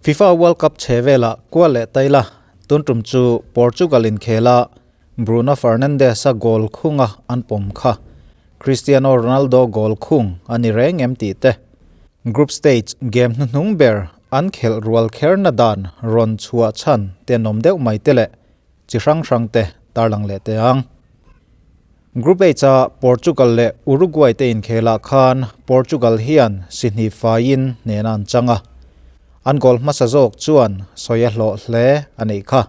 FIFA World Cup chhe velah kual leh ta ila, tun tum chu Portugal inkhela Bruno Fernandes-a goal khunga an pawm kha Cristiano Ronaldo goal khung a ni reng em tih te, group stage game hnuhnung ber an khelh rual kherna dan rawn chhuah chhan tenawm deuh mai te leh chi hrang hrang te tarlang leh teh ang. Group H-a Portugal leh Uruguay te inkhelah khan Portugal hian si hnih faiin hnehna an chang a, an goal hmasa zawk chuan sawi a hlawh hle a neih kha.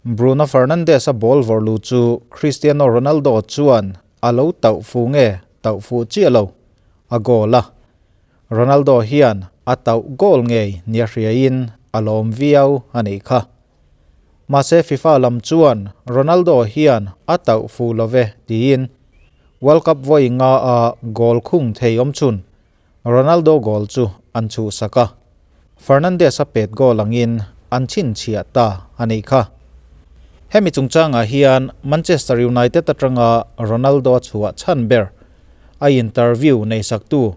Bruno Fernandes-a ball vawrh lu chu Cristiano Ronaldo chuan a lo tauh fu nge tauh fuh chiah lo, a goal a. Ronaldo hian a tauh goal ngei nia hriain a lawm viau a nih kha. Mahse FIFA lam chuan Ronaldo hian a tauh fuh lo ve tiin World Cup vawi nga a goal khung thei awm chhun Ronaldo goal chu an chhuhsak a, Fernandes a pet goal angin an chhinchhiah ta a nih kha. Hemi chungchangah hian Manchester United atanga Ronaldo a chhuah chhan ber a interview neisaktu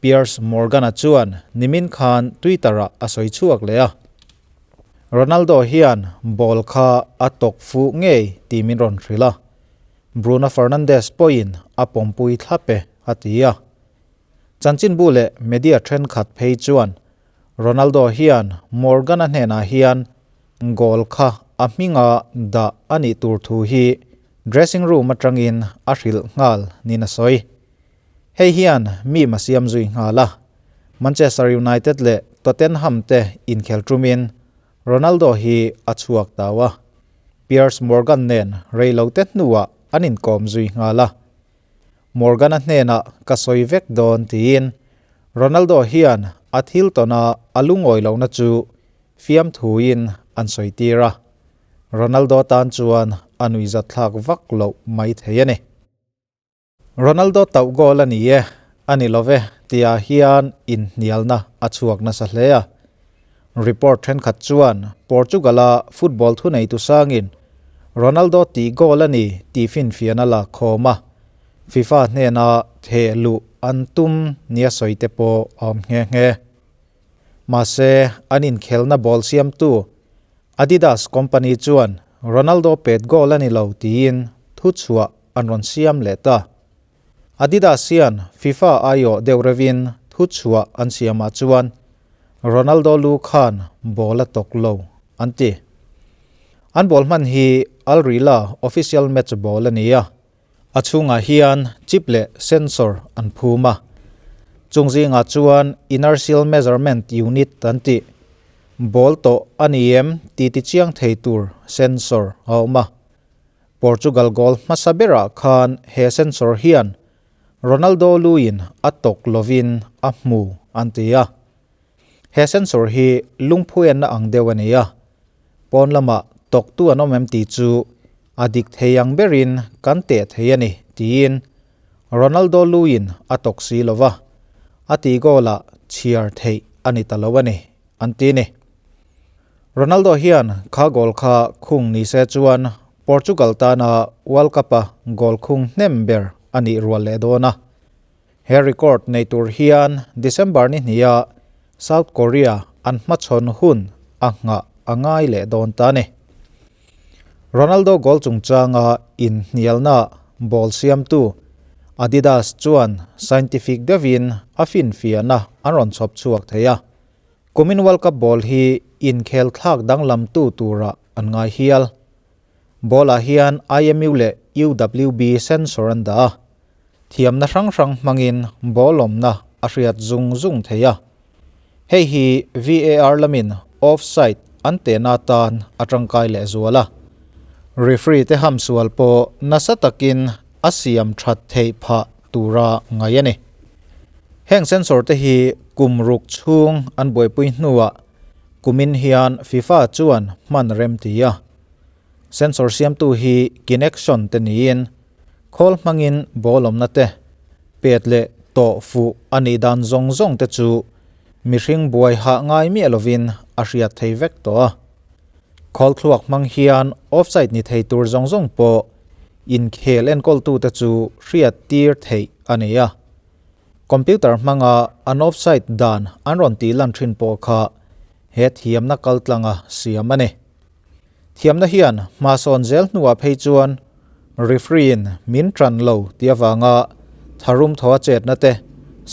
Piers Morgan-a chuan nimin khan Twitter-ah a sawi chhuak leh a. Ronaldo hian ball kha a tawk fuh ngei tih min rawn hrilh a, Bruno Fernandes pawhin a pawmpui thlap e, a ti a. Chanchinbu leh media thenkhat phei chuan Ronaldo hian Morgan-a hnenah hian goal kha a hminga dah a nih tur thu hi dressing room atangin a hrilh nghal niin a sawi. Hei hian mim a siam zui nghal a, Manchester United leh Tottenham te inkhel tumin Ronaldo hi a chhuak tau a, Piers Morgan nen reilote hnuah an inkawm zui nghal a. Morgan-a hnenah ka sawi vek dawn tiin Ronaldo hian a thil tawna a lungawi lohna chu fiamthuin an sawi tir a, Ronaldo tan chuan a nuihzatthlak vak loh mai thei a ni. Ronaldo tauh goal a ni e, a ni lo ve tihah hian inhnialna a chhuak nasa hle a. Report thenkhat chuan Portugal-a football thuneitu sangin Ronaldo tih goal a ni tih finfiahna la khawm a, FIFA hnena theh luh an tum nia sawi te pawh a awm nghe nghe. Mahse, an inkhelna ball siamtu Adidas company chuan Ronaldo pet goal a ni lo tiin thuchhuah an rawn siam leh ta. Adidas hian FIFA aiawh deuh reuhin thuchhuah an siamah chuan Ronaldo lu khan ball a tawk lo an ti. An ball hman hi Al Rihla official match ball a ni a, a chhungah hian chip leh sensor an phum a. Chung zingah chuan inertial measurement unit an tih ball tawh a ni em tih tichiang thei tur sensor a awm a. Portugal goal hmasa berah khan he sensor hian Ronaldo luin a tawk lovin a hmu an ti a. He sensor hi lungphuenna ang deuh a ni a, pawn lamah tawktu an awm em tih chu a dik thei ang berin kan teh thei a ni tiin Ronaldo luin a tawk si lova, a tih goal-ah chhiar theih a ni ta lo a ni an ti ni. Ronaldo hian kha goal kha khung ni se chuan Portugal tana World Cup-a goal khung hnem ber a nih rual leh dawn a. He record nei tur hian December ni hniha South Korea an hmachhawn hun a nghah a ngai leh dawn ta a ni. Ronaldo goal chungchanga inhnialna ball siamtu Adidas chuan scientific deuhin a finfiahna an rawn chhawp chhuak thei a. Kumin World Cup ball hi inkhel thlak danglamtu turah an ngai hial. Ball-ah hian IMU leh UWB sensor an dah a, thiamna hrang hrang hmangin ball awmna a hriat zung zung thei a. Hei hi VAR lamin offside an tehna atan a tangkai lehzual a. Referee te hamsual pawh nasa takin a siam that theih phah tura ngaih a ni. Heng sensor te hi kum ruk chhung an buaipui hnuah kumin hian FIFA chuan hman rem ti a. Sensor siamtu hi Kinexion te niin khawl hmangin ball awmna te, pet leh tawh fuh a nih dan zawng zawng te chu mihring buai hah ngai miah lovin a hriat thei vek tawh a. Khawl thluak hmang hian offside ni thei tur zawng zawng pawh inkhel enkawltute chu hriat tir theih a ni a. Computer hmanga an offside dan an rawn tih lan thin pawh kha he thiamna kaltlanga siam a ni. Thiamna hian hmasawn zel hnuah phei chuan referee-in min ṭan lo tih avanga tharum thaw a chetna te,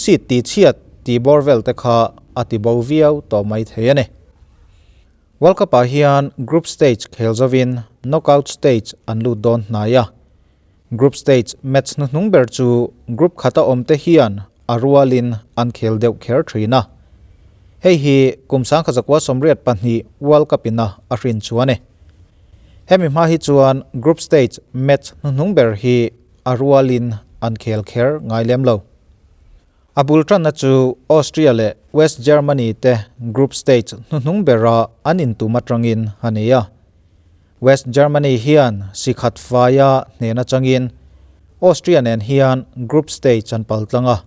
seat tihchhiat tih bawr vel te kha a ti bo viau tawh mai thei a ni. World Cup-ah hian group stage khel zovin knockout stage an lut dawn hnai a. Group stage match hnuhnung ber chu group khata awmte hian a rualin an khel deuh kher thin a. Hei hi kum 1982 World Cup ina a hrin chu a ni. Hemi hma hi chuan group stage match hnuhnung ber hi a rualin an khel kher ngai lem lo. A bul tanna chu Austria leh West Germany te group stage hnuhnung bera an intum atangin a ni a. West Germany hian si khat faia hnen atangin Austria nen hian group stage an pal tlang a,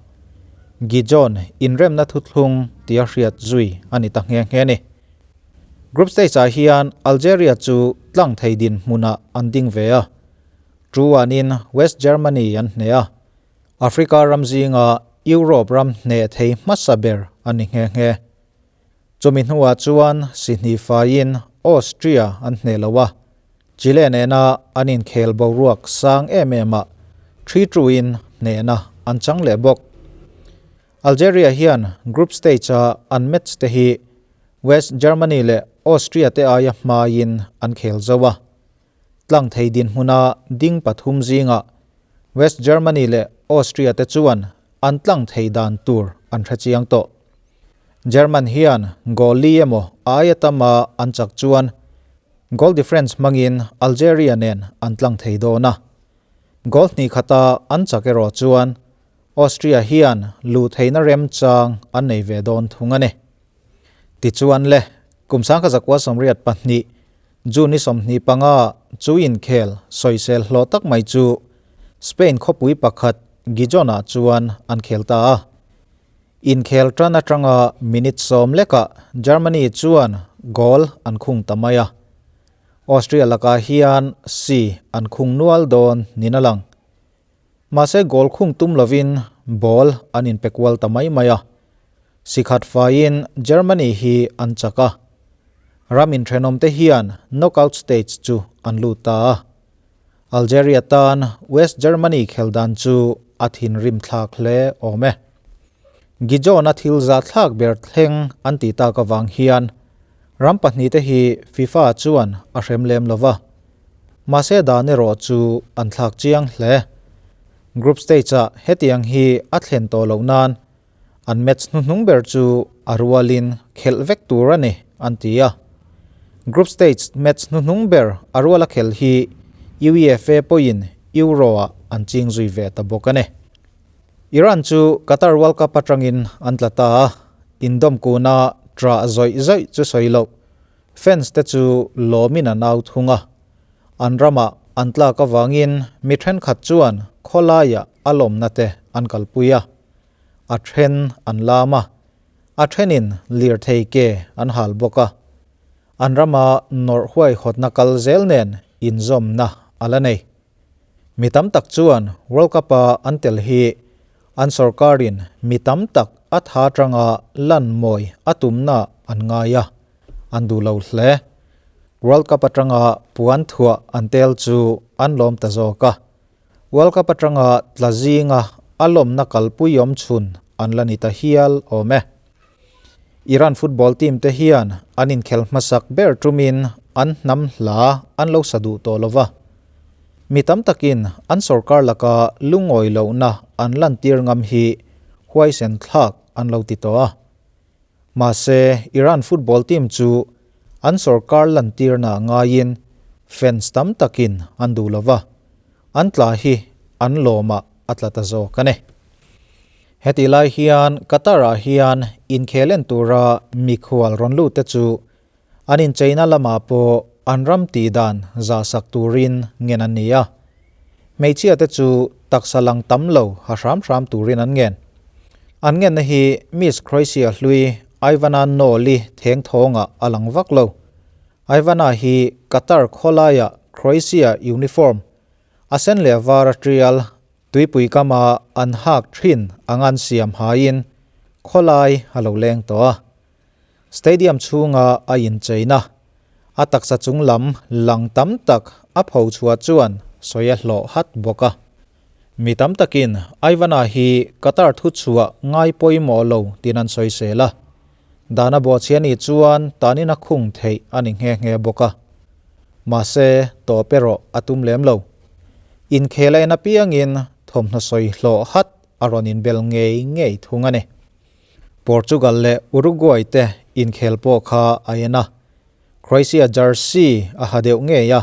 Gijon inremna thuthlung tia hriat zui a ni ta nghe nghe a ni. Group stage ah hian Algeria chu tlang thei dinhmunah an ding ve a, Truanin West Germany an hneh a, Africa ram zinga Europe ram hneh thei hmasa ber a ni nghe nghe. Chumi hnuah chuan Sihni faiin Austria an hneh lo a, Chile nena an inkhel boruak sang em em ah thi truin hnehna an chang leh bawk. Algeria hian group stage-a an match te hi West Germany leh Austria te aia hmaiin an khel zo a. Tlang thei dinhmuna ding pathum zingah West Germany leh Austria te chuan an tlang thei dan tur an hre chiang tawh. German hian goal li emaw aia tama an chak chuan goal difference hmangin Algeria nen an tlang thei dawn a. Goal hnih khata an chak erawh chuan Austria hian luh theihna remchang an nei ve dawn thung a ni. Tichuan le, kum 1982 June ni 25 chu inkhel sawisel hlawh tak mai chu Spain khawpui pakhat Gijon-ah chuan an khel ta a. Inkhel tan atanga minute sawm lekah Germany chuan goal an khung ta mai a. Austria lakah hian si an khung nual dawn niin a lang. Mahse goal khung tum lovin ball an inpe kual ta mai mai a. Sikhat faiin Germany hi an chak a. Ram inthenawmte hian knockout stage chu an lut ta a. Algeria tan West Germany khel dan chu a thinrim thlak hle awm e. Gijon-a thil za thlak ber thleng an tih tak avang hian ram pahnihte hi FIFA chuan a hrem lem lo va. Mahse dan erawh chu an thlak chiang hle. Group stage-ah hetiang hi a thlen tawh loh nan An match hnuhnung ber chu a rualin khelh vek tur a ni, an ti a. Group stage match hnuhnung ber a ruala khelh hi UEFA pawhin Euro-ah an ching zui ve ta bawk a ni. Iran chu Qatar World Cup atangin an tla ta a, indawm kuna ṭah zawih zawih chu sawi loh, fans te chu lawmin an au thung a. An ramah an tlak avangin mi thenkhat chuan khawlaiah a lawmna te an kalpui a. A then an lam a, a thenin lirthei ke an hal bawk a. An rama nawrh huaihawtna kal zel nen inzawmna a la nei. Mi tam tak chuan World Cup-a an tel hi an sorkarin mi tam tak a tha tanga lan mawi a tumna an ngai a, an duh lo hle. World Cup atanga puan thuah an tel chu an lawm ta zawk a. World Cup atanga tla zinga a lawmna kalpui awm chhun an la ni ta hial awm e. Iran football team te hian an inkhel hmasak ber tumin an hnam hla an lo sa duh tawh lova. Mi tam takin an sorkar laka lungawi lohna an lantir ngam hi huaisen thlak an lo ti tawh a. Mahse, Iran football team chu an sorkar lantirna ngaiin fans tam takin an duh lo va, an tla hi an lawmah a tla ta zawk a ni. Hetih lai hian Qatar-ah hian inkhel en tura mikhual rawn lut te chu an incheina lamah pawh an ram tih dan zahsak turin ngen an ni a. Hmeichhia te chu taksa lang tam lo ha hram hram turin an ngen. An ngenna hi Miss Croatia hlui Ivana Noli theng thawngah a lang vak lo. Ivana hi Qatar khawlaia Croatia uniform a sen leh var a tial tuipui kama an hak thin ang an siam haiin khawlai a lo leng tawh a. Stadium chhunga a incheina, a taksa chung lam lang tam tak a pho chhuah chuan sawi a hlawh hat bawk a. Mi tam takin Ivana hi Qatar thuchhuah ngai pawimawh lo tiin an sawisel a. Dana bawhchhia nih chuan tanin a khung theih a ni nghe nghe bawk a. Mahse, tawp erawh a tum lem lo. Inkhel a en apiangin thawmhnaw sawi hlawh hat a rawn inbel ngei ngei thung a ni. Portugal leh Uruguay te inkhel pawh kha a en a, Croatia jersey a ha deuh ngei a,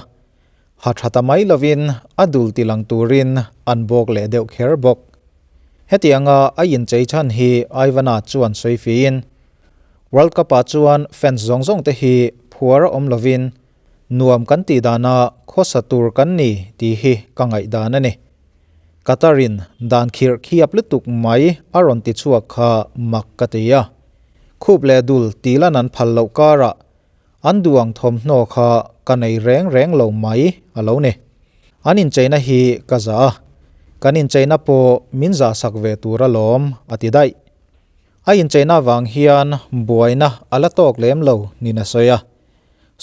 ha tha ta mai lovin a dul ti lang turin an bawk leh deuh kher bawk. Hetianga a inchei chhan hi Ivana chuan sawi fiin, World Cup ah chuan fans zawng zawng te hi phuar a awm lovin nuam kan tih dana khawsa tur kan ni tih hi ka ngaihdan a ni. Qatar-in dan khirh khiap lutuk mai a rawn ti chhuak kha mak ka ti a. Khup leh dul tih lan an phal loh karah an duh ang thawmhnaw kha ka nei reng reng lo mai a lo ni. An incheina hi ka zah a, kan incheina pawh min zah sak ve tur alawm a ti daih. A incheina vang hian buaina a la tawk lem lo niin a sawi a.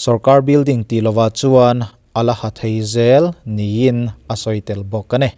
Sorkar building tih lovah chuan a la ha thei zel niin a sawi tel bawk a ni.